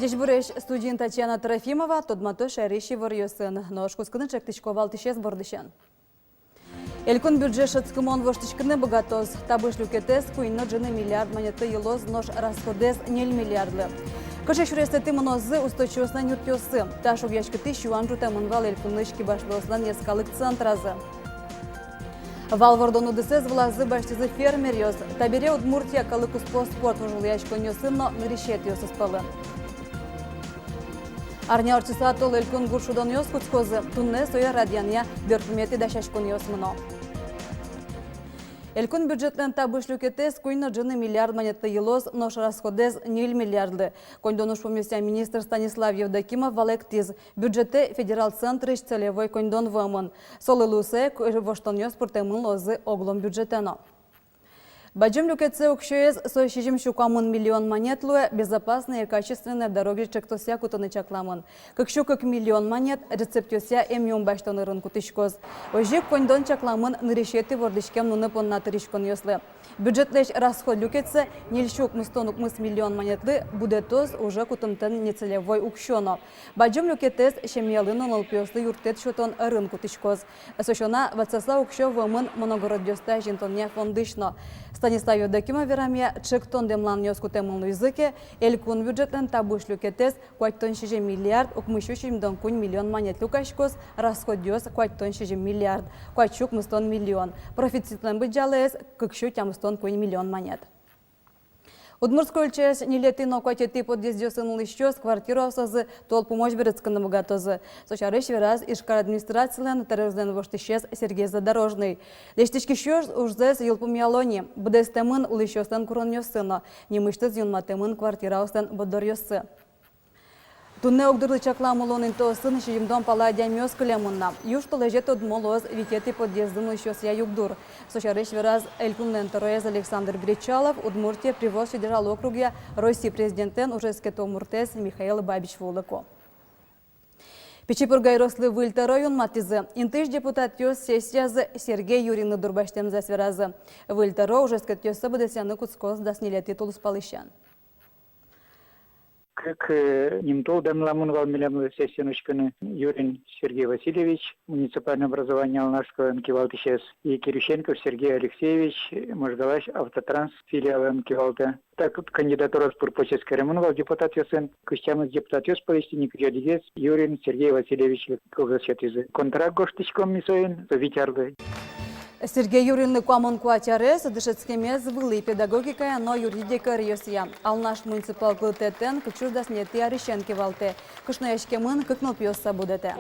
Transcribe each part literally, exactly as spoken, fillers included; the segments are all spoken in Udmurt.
Ӟечбуресь! Студиын Татьяна Трофимова. Тодмато шаерысь иворъёсын. Нош кутскыны чектӥсько валтӥсез бордысен. Элькун бюджет шӧдскымон воштӥськыны быгатоз. Табысь люкетэз куинь но ӝыны миллиард манетлы йылоз, нош расходэз ньыль миллиардлы. Кыӵе сюресэтӥ мынозы усточиослэн юртъёссы? Та шугъяськытӥсь юан ӝутэмын вал элькунлэсь кибашлыослэн йӧскалык центразы. Вал вордон удысэз вылазы басьтӥзы фермеръёс. Табере Удмуртия калык куспо спорт вожвылъяськонъёсын но нырысетӥосыз пӧлын. Арня ортчыса тол элькун гурт шудонъёс кутскозы. Туннэ сое радъянъя берпуметӥ дасяськонъёс мыно. Элькун бюджетлэн табысь люкетэз куинь но ӝыны миллиард манетлы йылоз, нош расходэз ньыль миллиардлы. Коньдон ужпумъёсъя министр Станислав Евдокимов валэктӥз: бюджетэ федерал центрысь целевой коньдон вуэмын. Солы луыса ик воштонъёс пыртэмын луозы оглом бюджетэ но. Бадӟым люкетсэ уксёез, со сизьым сю куамын миллион манет луэ, безопасные и качественные дороги ӵектосъя кутыны чакламын. Кык сю кык миллион манет рецептъёсъя эмъюм басьтон ӧрын кутӥськоз. Озьы ик коньдон чакламын нырысетӥ вордӥськем нуны понна тырыськонъёслы. Бюджетлэсь расход люкетсэ, ньыль сю укмыстон укмыс миллион манетлы, будэтоз уже кутымтэн нецелевой уксё но. Бадӟым люкетэз семьялы но нылпиослы юрттэт сётон ӧрын кутӥськоз. Со сяна, ватсаса уксё вуэмын моногородъёсты азинтонъя фондысь но. Станислав Евдокимов верамъя, ӵектон дэмланъёс кутэмын луизы ке, элькун бюджетлэн табысь люкетэз куатьтон сизьым миллиард укмыссю сизьымдон куинь миллион манет люкаськоз, расходъёс куатьтон сизьым миллиард куатьсю укмыстон миллион. Профицитлэн быдӟалаез кыксю тямыстон куинь миллион манет. Удмуртской ульчаысь ньылетӥ но куатетӥ подъездъёсын улӥсьёс квартираосазы тол пумозь берытскыны быгатозы. Со сярысь вераз Ижкар администрацилэн тӧроезлэн воштӥсез Сергей Задорожный. Лэсьтӥськисьёс ужзэс йылпумъяло ни. Быдэстэмын улӥсьёслэн куронъёссы но, нимысьтыз юнматэмын квартираослэн борддоръёссы. Туннэ огдырлы чаклам улон интыосын сизьымдон пала адямиос кылемын на. Южтолэзе тодмо луоз витетӥ подъездын улӥсьёсъя югдур. Со сярысь вераз элькунлэн тӧроез Александр Бречалов Удмуртие Приволжск федерал округъя Россия президентлэн ужэскетон муртэз Михаил Бабич вуылыку. Пичи Пурга ёрослы выль тӧро юнматӥзы. Интыысь депутатъёс сессиязы Сергей Юринлы дурбасьтэмзэс веразы. Выль тӧро ужэскетъёссэ быдэсъяны кутскоз дас ньылетӥ тулыспалысен. Кык, э, нимтул дэмламын вал милемлы сессиын учкыны: Юрин Сергей Васильевич, муниципальное образование Алнашскойлэн кивалтӥсез, и Кирющенков Сергей Алексеевич, Можгаысь Автотранс филиалэн кивалтэ. Так, кандидатураос пыр-поч эскеремын вал депутатъёсын. Кызь тямыс депутатъёс пӧлысь тӥни кызь одӥгез Юрин Сергей Васильевичлы кылзэс сётӥзы. Контракт гожтӥськом ми соин, со вить арлы. Сергей Юринлы куамын куать арес. Дышетскемез вылӥ: педагогикая но юридика ӧръёсъя. Алнаш муниципал кылдытэтэн кык сюрс дас ньылетӥ арысен кивалтэ. Кышнояськемын, кык нылпиосса будэтэ.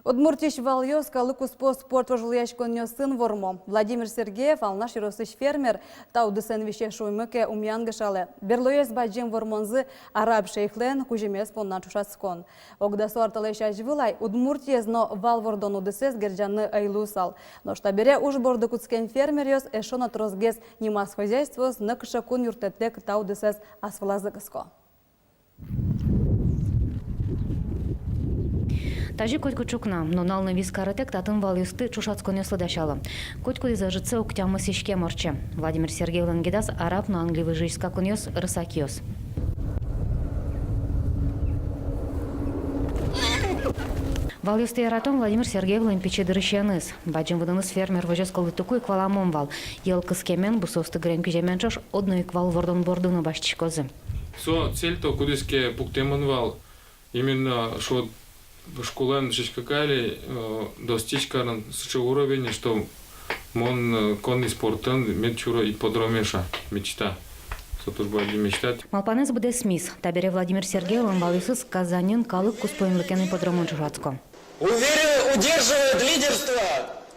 Удмуртиысь валъёс калык куспо спорт вожвылъяськонъёсын вормо. Владимир Сергеев Алнаш ёросысь фермер. Та удысэн висе, шуимы ке, ум янгышалэ. Берлоез бадӟым вормонзы араб шейхлэн кузьымез понна ӵошатскон. Ог дасо ар талэсь азьвыл ай Удмуртиез но вал вордон удысэз герӟаны ӧй луысал. Нош табере уж борды кутскем фермеръёс эшшо но тросгес нимаз хозяйствоос, нокыӵе кун юрттэтлы ик та удысэз ас вылазы кыско. Тазьы котькуд ӵукна нунал но вискарытэк татын валъёсты ӵошатсконъёслы дасяло. Котькудӥз ӧжытсэ уг тямыс иськем ортче. Владимир Сергеевлэн гидаз араб но англи выжыысь скакунъёс, рысакъёс. Валъёсты яратон Владимир Сергеевлэн пичи дырысеныз. Бадӟым выдыныз фермер возёс кылдытыку ик валамон вал: йӧл кыскемен, бусыосты гырем-киземен ӵош одно ик вал вордон борды но басьтӥськозы. Со цель-то кудӥз ке пуктэмын вал, именно шо-, школаын дышетскыкале, э, достичь карыны сыӵе уровень, что мон, э, конный спортэн мед шуро ипподроме, ша, мечта. Со туж бадӟым мечта. Малпанэз быдэсмиз. Табере Владимир Сергеевлэн валъёсыз Казаньын калык куспо инлыкен ипподромын ӵошатско. Уверенно удерживает лидерство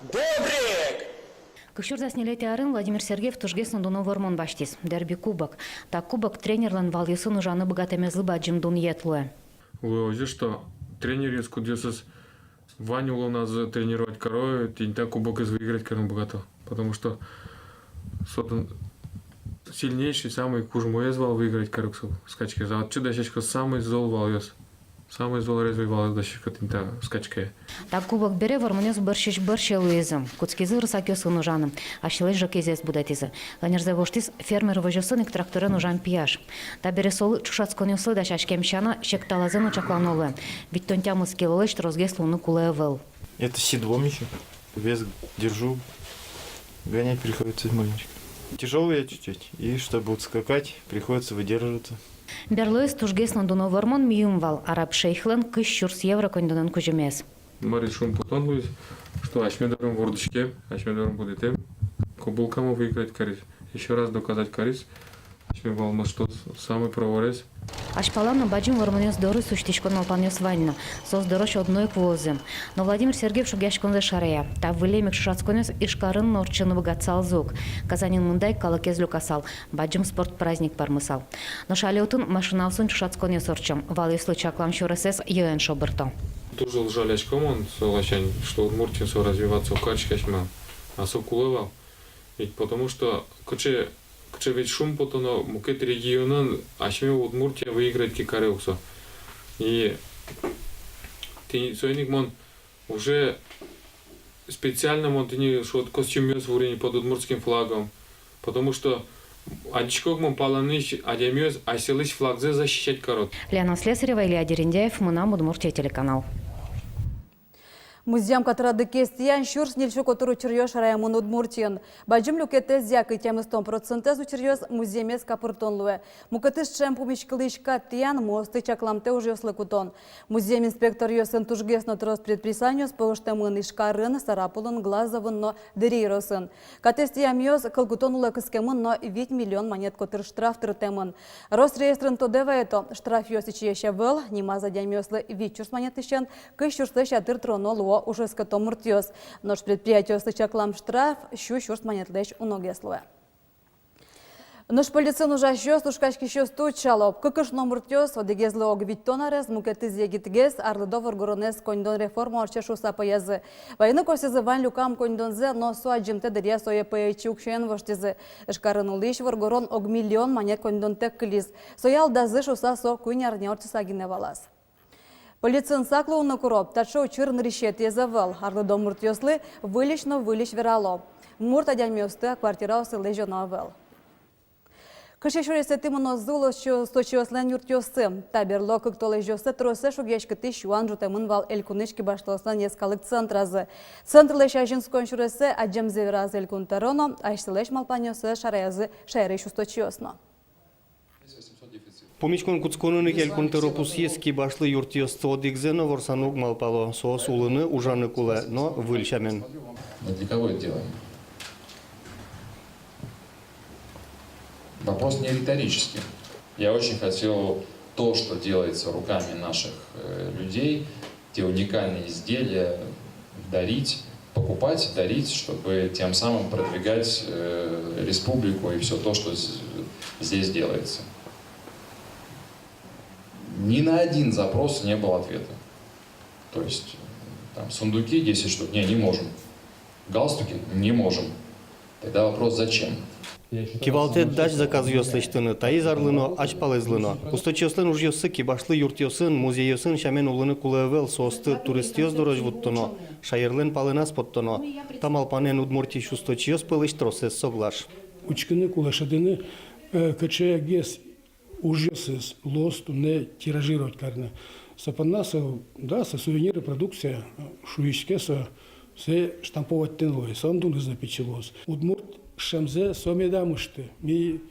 Бобрик. Кык сюрс дас ньылетӥ арын Владимир Сергеев тужгес но дуно вормон басьтӥз: Дерби кубок. Та кубок тренерлэн валъёсын ужаны быгатэмезлы бадӟым дунъет луэ. Луэ озьы, что тренеръёс, кудъёсыз вань улоназы тренировать каро, тӥни та кубокез выиграть карыны быгато. Потому что со тӥни сильнейший, самый кужмоез вал выиграть карыку со скачкаез. А отчы дасясько самый зол валъёс. Самой зол резвый вал, дасиськод инта скачке. Та кубок бере вормонъёс бӧрсьысь бӧрсьы луизы. Кутскизы рысакъёсын ужаны. Асьсэлэсь ӝӧкезэс будэтӥзы. Ӧнерзэ воштӥз фермер возёсын ик тракторен ужам пияш. Табере солы ӵошатсконъёслы дасяськем сяна, секталазэ но чаклано луэ. Витьтон тямыс килолэсь тросгес луыны кулэ ӧвӧл. Это седлом ещё. Вес держу. Гонять приходится маленечко. Тяжёлые чуть-чуть. И чтобы вот скакать, приходится выдерживаться. Берлоез тужгес но дуно вормон миым вал. Араб шейхлэн кызь сюрс евро коньдонэн кузьымез. Мар шумпотон луиз, что асьме дорын вордӥськем, асьме дорын будэтэм. Кобылкамы выиграть кариз, ещё раз доказать кариз асьме вал, мар что самый проворез. Азьпала но бадӟым вормонъёс доры усьтӥськон малпанъёс вань на. Соос дорозь одно ик вуозы. Но Владимир Сергеев шугъяськонзэ шарая. Та выллем ик ӵошатсконъёс Ижкарын но ортчыны быгатысалзы ук. Казаньын мында ик калыкез люкасал, бадӟым спорт праздник пӧрмысал. Нош али отын машинаосын ӵошатсконъёс ортчо. Валъёслы чаклам сюресэз йӧэн шобырто. Туж жалясько мон со ласянь, что Удмуртиын со развиваться уг кариськы асьмелэн. А со кулэ вал. Ведь потому что кыӵе, кыӵе ведь шумпотоно, мукет регионын асьме Удмуртия выиграть ке каре ук со. И тӥни соин ик мон уже специально мон тӥни шуод костюмъёс вури ни под удмуртским флагом, потому что адӟисько ук мон, палэнысь адямиос асьсэлэсь флагзэс защищать каро. Лена Слесарева, Илья Дерендяев, «Мынам Удмуртие» телеканал. Музъем котырады кестӥян сюрс ньыльсю котыр учыръёс шараямын Удмуртиын. Бадӟым люкетэз, яке тямыстон процентэз учыръёс, музъемез капыртон луэ. Мукетыз ӵем пумиськылӥсь кат тӥян, муосты чакламтэ ужъёслы кутон. Музъем инспекторъёсын тужгес но трос предписаниос пӧлыштэмын Ижкарын, Сарапулын, Глазовын но Дэри ёросын. Катэз тӥямъёс кыл кутон улэ кыскемын но вить миллион манет котыр штраф тыртэмын. Росреестрын тодэ вайыто: штрафъёс ичиесь ӧвӧл, нимаз адямиослы вить сюрс манетлэсьтым кызь сюрслэсь ятыр тыроно луо ужоскето муртъёс. Нош предприятиослы чаклам штраф сю сюрс манетлэсь уногес луэ. Нош полициын ужасьёс лушкаськисьёсты утчало. Кыкыш номыртъёс, одӥгезлы ог витьтон арес, мукетыз егитгес, арлыдо воргоронэз коньдон реформа ортче шуыса пӧязы. Вайыны косӥзы вань люкам коньдонзэ, но со адӟымтэ дыръя сое пӧечи уксёен воштӥзы. Ижкарын улӥсь воргорон ог миллион манет коньдонтэк кылиз. Сое алдазы шуыса со куинь арня ортчыса гинэ валаз. Полициын сак луыны куро. Таӵе учыр нырысетӥез ӧвӧл. Арлыдо муртъёслы выльысь но выльысь верало: мурт адямиосты квартираосы лэзёно ӧвӧл. Кыӵе сюресэтӥ мынозы улосчи-, усточиослэн юртъёссы? Та берло кык толэзьёссэ тросэз шугъяськытӥсь юан ӝутэмын вал элькунысь кибашлыослэн йӧскалык центразы. Центрлэсь азинскон сюрессэ адӟемзэ веразы Элькун тӧро но, асьсэлэсь малпанъёссэс шараязы шаерысь усточиос но. Пумиськон кутсконын ик Элькун тӧро пусйиз: кибашлы юртъёсты одӥгзэ но ворсаны уг малпало, соос улыны, ужаны кулэ, но выль сямен. Но для кого это делаем? Вопрос не риторический. Я очень хотел то, что делается руками наших, э, людей, те уникальные изделия дарить, покупать, дарить, чтобы тем самым продвигать, э, республику и всё то, что з-, здесь делается. Ни на один запрос не было ответа. То есть, там, сундуки десять штук, не, не можем. Галстуки не можем. Тогда вопрос, зачем? Кивалтэт дась заказъёс лэсьтыны, таиз арлы но, азьпалэзлы но. Усточиослэн ужъёссы кибашлы юртъёсын, музейёсын сямен улыны кулэ ӧвӧл, соосты туристъёс дорозь вуттоно, шаерлэн палэназ поттоно. Та малпанэн Удмуртиысь усточиос пӧлысь тросэз соглаш. Учкыны кулэ, шӧдыны, э, кыӵегес ужъёсыз луоз туннэ тиражировать карыны. Со понна со, да, со сувениры, продукция, шуиське со, сое штамповать карыны луэ, со ӧм дуныз но пичи луоз. Удмурт шӧмзэ со меда мышты. Ми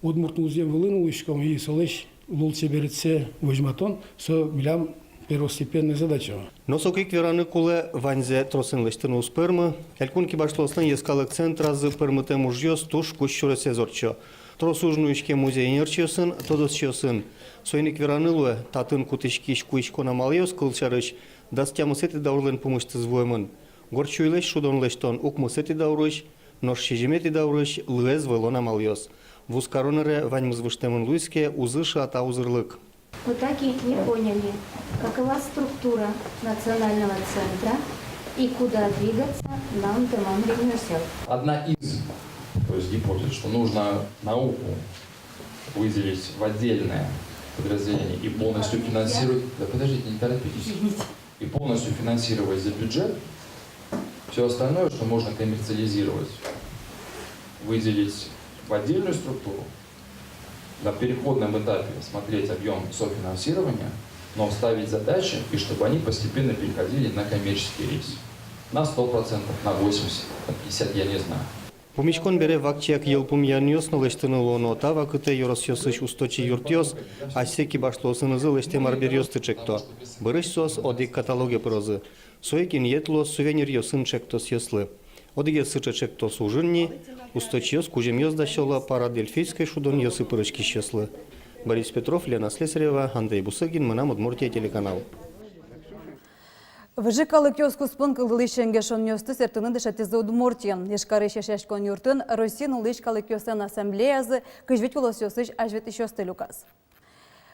удмурт музъем вылын улӥськом, и солэсь лулчеберетсэ возьматон, со милям первостепенной задача. Но соку ик вераны кулэ, ваньзэ тросэн лэсьтыны уз пӧрмы. Элькун кибашлыослэн йӧскалык центразы пӧрмытэм ужъёс туж кузь сюресэз ортчо. Трос уж нуиське музей ӧнерчиосын, тодосчиосын. Соин ик вераны луэ, татын кутӥськись куиськон амалъёс, кылсярысь, дас тямысэтӥ даурлэн пумысьтыз вуэмын. Горд сюйлэсь шудон лэсьтон — укмысэтӥ даурысь, нош сизьыметӥ даурысь лыэз вӧлон амалъёс. Вузкарон ӧре ваньмыз выжтэмын луиз ке, уз ышы-а та узырлык. Мы так и не поняли, какова структура национального центра и куда двигаться нам, Тамам Бен-Йосеф. Одна из, то есть, гипотез, что нужно науку выделить в отдельное подразделение и полностью финансировать, да подождите, не торопитесь, и полностью финансировать за бюджет, все остальное, что можно коммерциализировать, выделить в отдельную структуру, на переходном этапе смотреть объем софинансирования, но ставить задачи, и чтобы они постепенно переходили на коммерческий рейс. На сто процентов, на восемьдесят, на пятьдесят, я не знаю. Пумиськон бере вакчияк йылпумъянъёс но лэсьтыны луоно. Та вакытэ ёросъёсысь усточи юртъёс асьсэ кибашлыосынызы лэсьтэм арбериосты чекто. Бӧрысь соос одӥг каталоге пырозы. Со ик инъет луоз сувениръёсын чектосъёслы. Одӥгез сыӵе чектос ужын ни, усточиос кузьымъёс дасяло парадельфийской шудонъёсы пыриськисьёслы. Борис Петров, Лена Слесарева, Андрей Бусыгин, «Мынам Удмуртие» телеканал. Выжы калыкъёс куспын кылдылӥсь энгешонъёсты сэрттыны дышетӥзы Удмуртиын. Ижкарысь Эшъяськон юртын Россиын улӥсь калыкъёслэн ассамблеязы кызь вить улосъёсысь азьветлӥсьёсты люказ.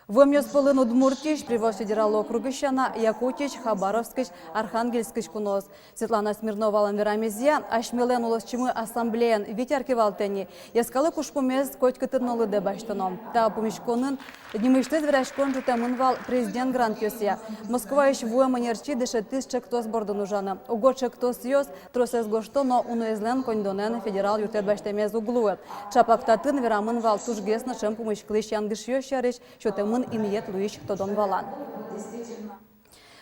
Вуэмъёс пӧлын Удмуртиысь, Приволжск федерал округысь сяна, Якутиысь, Хабаровскысь, Архангельскысь куноос. Светлана Смирновалэн верамезъя, асьмелэн улосчимы ассамблеян вить ар кивалтэ ни, йӧскалык ужпумез котькытын но лыдэ басьтоно. Та пумиськонын нимысьтыз вераськон ӝутэмын вал президент грантъёсъя. Москваысь вуэм ӧнерчи дышетӥз чектос бордын ужаны. Уго чектосъёс тросэз гожто, но уноезлэн коньдонэн федерал юрттэт басьтэмез уг луы. Чапак татын верамын вал тужгес но ӵем пумиськылӥсь янгышъёс сярысь, сётэмын инъет луись тодон-валан.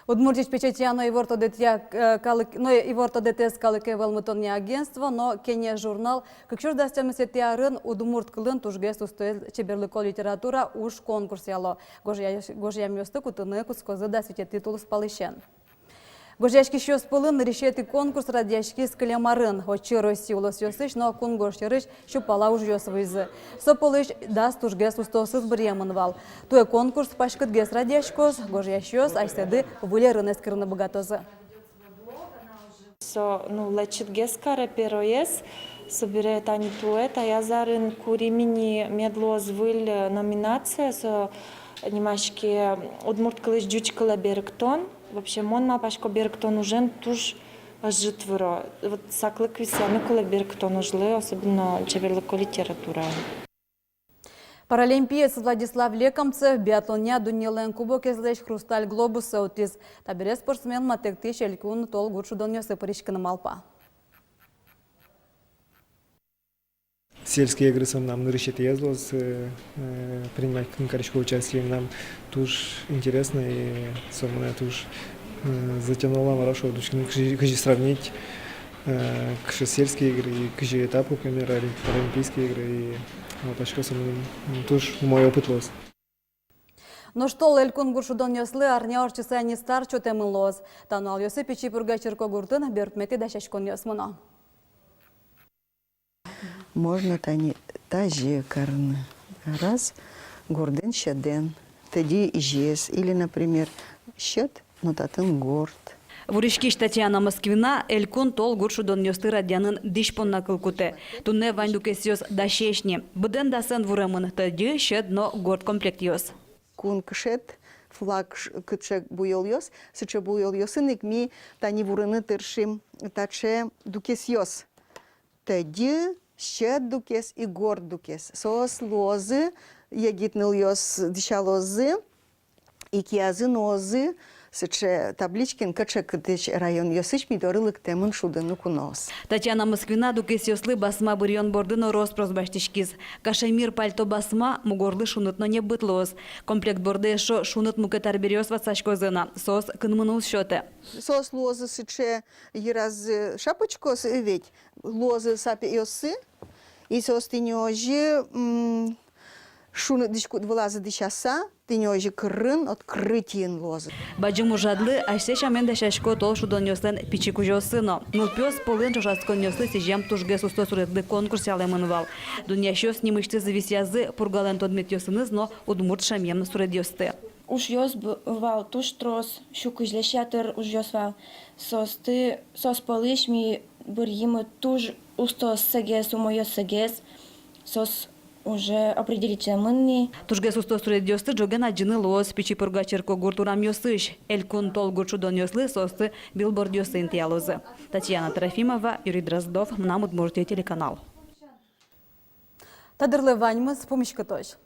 Удмуртиысь печатья но ивор тодэтъя, э, калык, но ивор тодэтъя калыке вӧлмытонъя агентство но «Кенеш» журнал кык сюрс дас тямысэтӥ арын удмурт кылын тужгес устоез чеберлыко литература уж конкурс яло. Гожъя-, гожъямъёсты кутыны кутскозы дас витетӥ тулыспалысен. Гожъяськисьёс пӧлын нырысетӥ конкурс радъяськиз кылем арын. Отчы Россия улосъёсысь но кунгож сьӧрысь сю пала ужъёс вуизы. Со пӧлысь дас тужгес устоосыз быръемын вал. Туэ конкурс паськытгес радъяськоз, гожъясьёс асьсэды выль ӧрын эскерыны быгатозы. Со, ну, лэчытгес каре пероез, собере тани туэ, таяз арын курим ини, мед луоз выль, э, номинация, со нимаське удмурт кылысь ӟуч кылэ берыктон. Вообще, мон малпасько, берыктон ужен туж ӧжыт выро. Вот саклык висъяны кулэ берыктон ужлы, особенно чеберлыко литератураын. Паралимпиец Владислав Лекомцев биатлонъя дуннелэн кубокезлэсь хрусталь глобусэ утӥз. Табере спортсмен матэктӥсь элькун тол гурт шудонъёсы пыриськыны малпа. Сельские игры со мынам нырысетӥез луоз, э, э, принимать карисько участие, мынам туж интересно, и со мыным туж, э, затянуло, мар-а шуод, учкыны, кызьы, кызьы сравнить, э, кыӵе сельские игры, и кызьы этап, например, паралимпийские игры, и малпасько, со мыным, м, туж умой опыт луоз. Нош тол элькун гурт шудонъёслы арня ортчыса ини старт сётэмын луоз. Та нуналъёсы Пичи Пурга черкогуртын берпуметӥ дасяськонъёс мыно. Можно тани тазьы карыны. Раз, гордэн сьӧдэн, тӧдьы изьыез, или, например, сьӧд, но татын горд. Вуриськись Татьяна Москвина элькун тол гурт шудонъёсты радъянын дӥсь понна кыл кутэ. Туннэ вань дукесъёс дасесь ни. Быдэн дасэн вуремын тӧдьы, сьӧд но горд комплектъёс. Кун кышет, флаг ш-, кыӵе буёлъёс, сыӵе буёлъёсын ик ми тани вурыны тыршим таӵе дукесъёс. Тӧдьы, сьӧд дукес и горд дукес. Соос луозы, егит нылъёс дӥсялозы, и киязы нуозы сыӵе табличкаен, кыӵе кытысь районъёсысь ми доры лыктэмын шудыны куноос. Татьяна Москвина дукесъёслы басма быръён борды но рос-прос басьтӥськиз. Кашемир пальто басма мугорлы шуныт но небыт луоз. Комплект борды эшшо шуныт мукет арбериос ватсаськозы на, соос кынмыны уз сётэ. Соос луозы сыӵе йыраз, э, шапочкаос, э, ведь, луозы сапегъёссы, и соос тӥни озьы, м, шуныт дӥськут вылазы дӥсяса, тӥни озьы кырын, открытиын луозы. Бадӟым ужрадлы асьсэ сямен дасясько тол шудонъёслэн пичи кузёоссы но. Нылпиос пӧлын ӵошатсконъёслы сӥзем тужгес усто суредлы конкурс ялэмын вал. Дунъясьёс нимысьтыз висъязы Пургалэн тодметъёсыныз но удмурт шемъем суредъёсты. Ужъёс б-, вал туж трос, сю кызьлэсь ятыр ужъёс вал. Соосты, соос пӧлысь ми быръимы туж устооссэгес, умойёссэгес. Соос уже определитьлэмын ни. Тужгес усто суредъёсты ӝоген адӟыны луоз Пичи Пурга черкогурт урамъёсысь. Элькун тол гурт шудонъёслы соосты билбордъёсы интыялозы. Татьяна Трофимова, Юрий Дроздов, «Мынам Удмуртие» телеканал. Та дырлы ваньмыз, пумиськытозь.